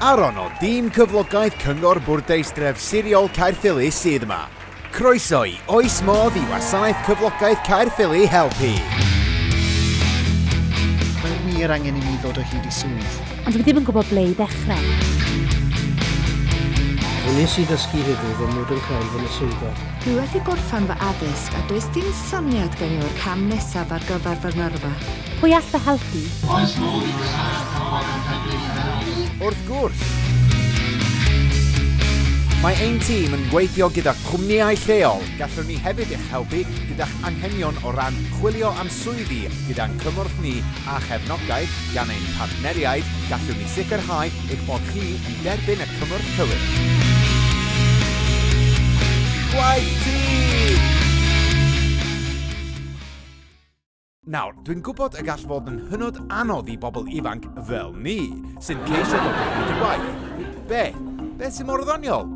Aron o dîm cyflogaeth Cyngor Bwrdeistref Siriol Caerffili sydd yma. Croeso i Oes Modd i Wasanaeth Cyflogaeth Caerffili helpu? Mae wir angen i mi ddod o hyd i swydd. Ond dwi ddim yn gwybod ble i ddechrau. Fe wnes i ddysgu heddiw fy mod yn cael fy noswyddo. Dwi wedi gorffen fy addysg a does dim syniad gen i o'r cam nesaf ar gyfer fy ngyrfa. Pwy all fy helpu? Oes modd i Wasanaeth Cyflogaeth Caerffili helpu? Wrth gwrs! Mae ein tîm yn gweithio gyda chwmnïau lleol. Gallwn ni hefyd eich helpu gyda'ch anghenion o ran chwilio am swyddi gyda'n cymorth ni a chefnogaeth gan ein partneriaid, gallwn ni sicrhau eich bod chi yn derbyn y cymorth cywir. Gwaith tîm! Nawr, dwi'n gwybod y gall fod yn hynod anodd i bobl ifanc fel ni, sy'n ceisio dod o hyd i waith. Be? Beth sy'n mor ddoniol?